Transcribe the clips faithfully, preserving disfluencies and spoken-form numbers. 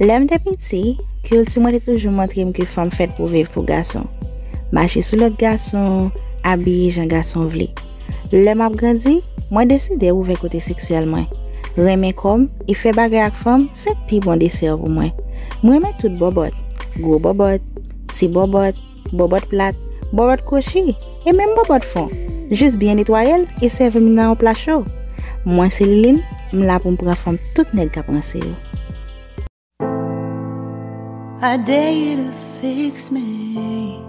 Lè m te piti, kilti mwen te toujou montre m ke fanm fèt pou viv pou gason. Mache sou lòt gason, abiye jan gason vle. Lè m ap grandi, mwen deside ouvè kote seksyèl mwen. Renmen kò m e fè bagay ak fanm se pi bon desè pou mwen. M renmen tout bòbòt, gwo bòbòt, ti bòbòt, bòbòt plat, bòbòt kwochi, e menm bòbòt fon. Jis byen netwaye l e sèvi m nan yon pla cho. Mwen se Liline, m la pou m pran fanm tout nèg k ap ranse yo. I dare you to fix me.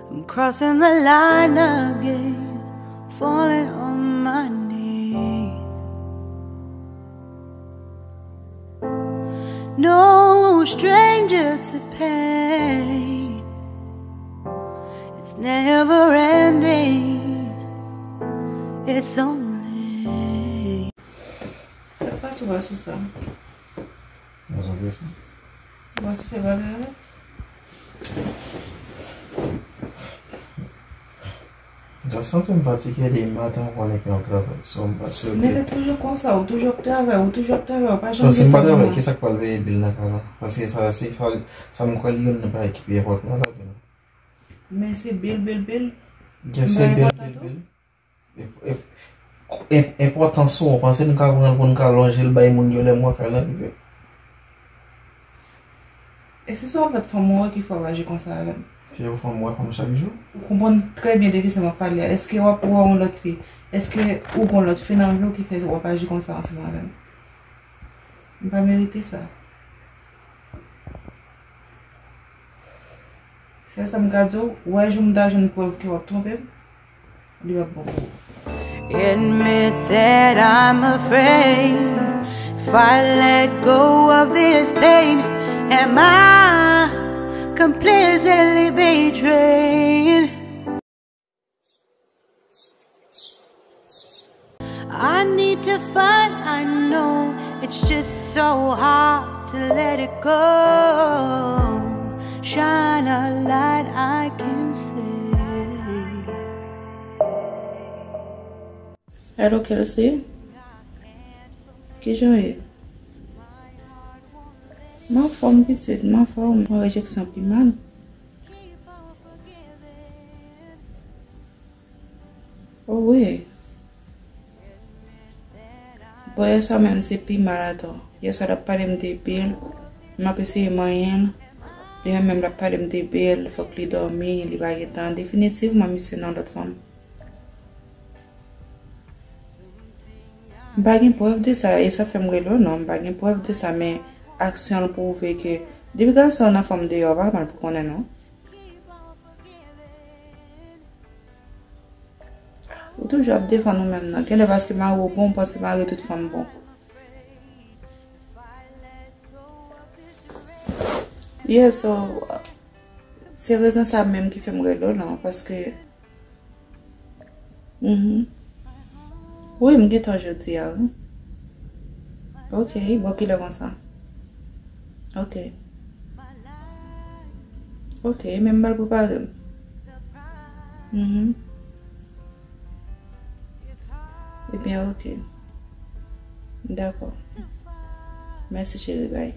I'm crossing the line again, falling on my knees. No stranger to pain. It's never ending. It's only. Sa k pase w sou sa? Mwen santi sa. Mwen santi fè bagay la. Jan santi m fatige depi maten, ou konnen ke yon travay. So, m pa sou. Men se toujou konsa, ou toujou ap travay, ou toujou ap travay, ou pa janm gen tan pou mwen. So, si m pa travay, kisa k pral peye bil nan kay la? Paske sa, se sa, sa m kwè li youn nan bagay ki pi enpòtan nan lavi nou. Men se bil, bil, bil. Yes, se bil, bil, bil. Enpòtan tou. Enpòtans ou, ou panse nou ka pran l pou n ka lonje l bay moun yo lè mwa kay lan rive? E si se yon lòt fanm ou wè ki fè w aji konsa avè m? Se yon fanm ou wè fanm chak jou? Ou konprann trè byen de kisa m ap pale a. Èske w ap wè yon lòt fi? Èske ou gon lòt fi nan vi w ki fè w ap aji konsa ansanm avè m? M pa merite sa. Sèl sa m ka di w, wè jou m ta jwenn prèv ke w ap twonpe m, li p ap bon pou ou. Admit that I'm afraid. If I let go of this pain, am I completely betrayed? I need to fight, I know it's just so hard to let it go. Shine a light I can see. Hello, Kelsey. Kijan w ye? M anfòm, pitit, m anfòm. Mwen rejeksyon pi mal. O wi. Bon, yèswa menm se pi mal atò. Yèswa l ap pale m de bil. M ap eseye manyen l. Li menm menm l ap pale m de bil. Fòk li dòmi. Li pa gen tan. Definitivman, misye nan lòt fanm. M pa gen prèv de sa. E sa fè m rele w non. M pa gen prèv de sa. Men aksyon l pwouve ke depi gason nan fanm deyò, pa mal pou konnen non. Ou toujou ap defann ou menm nan. Genlè paske mari w bon, ou panse mari tout fanm bon. Yeah, so, se rezon sa menm ki fè m rele w lan, paske, mhm. Wi, m gentan jodi a, wi. Ok, bò kilè konsa? Ok. Ok, men m pral prepare m. Mhm. Ebyen, ok. Dakò. Mèsi, cheri, bye.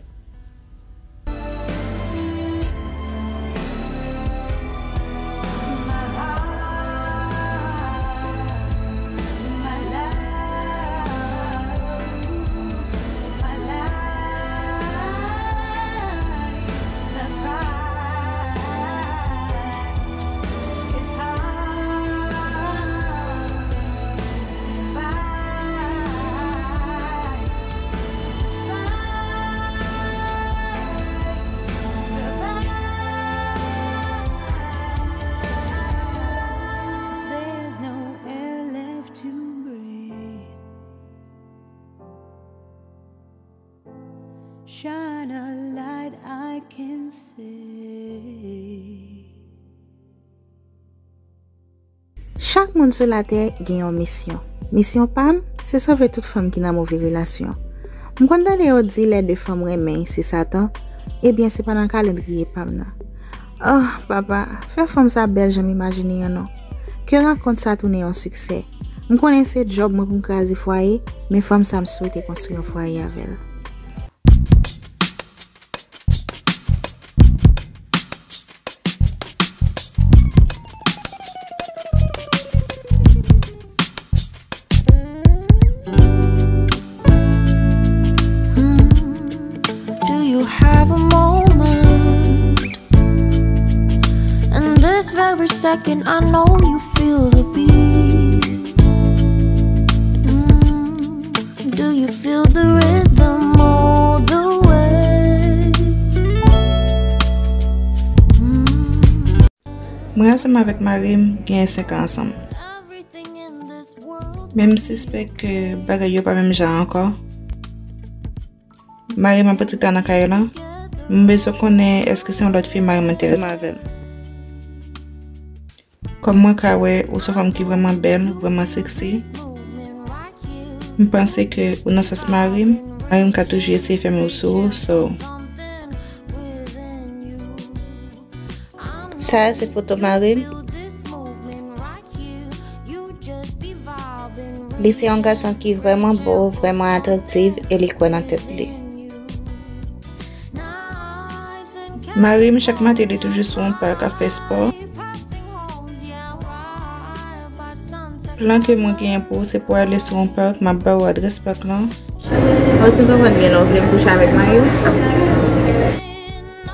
There's no air left to breathe. Shine a light I can see. Chak moun sou latè gen yon misyon. Misyon pa m, se sove tout fanm ki nan move relasyon. M konn tande yo di lè de fanm renmen, se Satan. Ebyen, se pa nan kalandriye pa m nan. Oh, papa, fè fanm sa bèl jan m imajine an non. Ke rankont sa tounen yon siksè. M konnen se djòb mwen pou m kraze fwaye, men fanm sa m swete konstwi yon fwaye avè l. Second, I know you feel the beat. Mm, do you feel the rhythm all the way? Mm. Mwen ansanm avèk mari m genyen senk an ansanm. Men m sispèk ke bagay yo pa menm jan ankò. Mari m ap antre ta nan kay la. M bezwen konnen èske se yon lòt fi mari m enterese ansanm avè l. Kòm mwen ka wè, ou se yon fanm ki vrèman bèl, vrèman sexy. M panse ke ou nan sans mari m. Mari m ka toujou eseye fèmen w sou ou, so. Sa a se foto mari m. Li se yon gason ki vrèman bo, vrèman atraktif e li kwè nan tèt li. Mari m, chak maten, li toujou sou yon park ap fè spò. Plan ke mwen genyen pou ou, se pou w ale sou yon park, m ap ba ou adrès park lan. Ou si konprann gen lè w vle m kouche avèk mari w?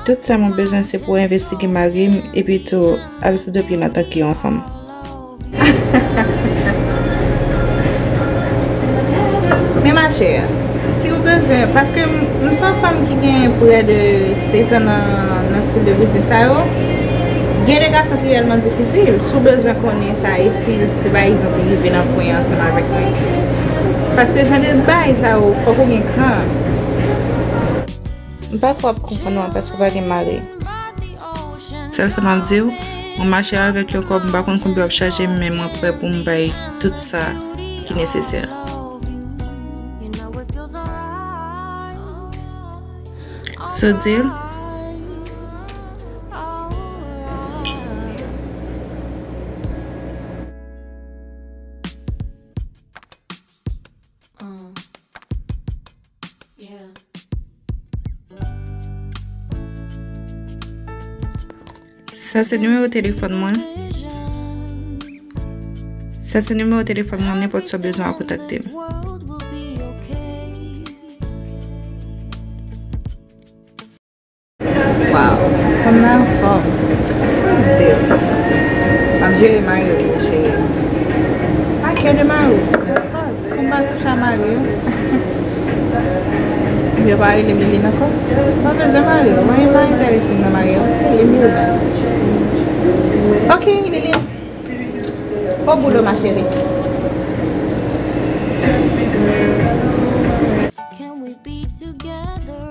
Tout sa mwen bezwen se pou w envestige mari m epi tou al sou do pye l antanke yon fanm. Men ma chère, si w bezwen, paske m, m se yon fanm ki gen prè de sèt an nan, nan stil de biznis sa yo, gen de gason ki reyèlman difisil. Si w bezwen konnen sa, e si, si pa egzanp, li rive nan pwen ansanm avèk mwen. Paske jan de bagay sa yo, fòk ou gen kran. M pa kwè w ap konprann mwen paske w pa gen mari. Sèl sa m ap di w, mwen mache avèk yon kòb m pa konn konbyen w ap chaje m, men mwen prè pou m bay tout sa ki nesesè. So deal? Sa se nimewo telefòn mwen. Sa se nimewo telefòn mwen, nenpòt sa w bezwen w ap kontakte m. Waw, fanm nan anfòm. Kòman di l? M ap jere mari w, cheri. Pa kè de mari w. Kòm m pa touche a mari w. Yo pa rele m Liline ankò. M pa bezwen mari w. Mwen pa enterese nan mari w. Se li m bezwen. Ok, Liline. Au boulot, ma chérie. Can we be together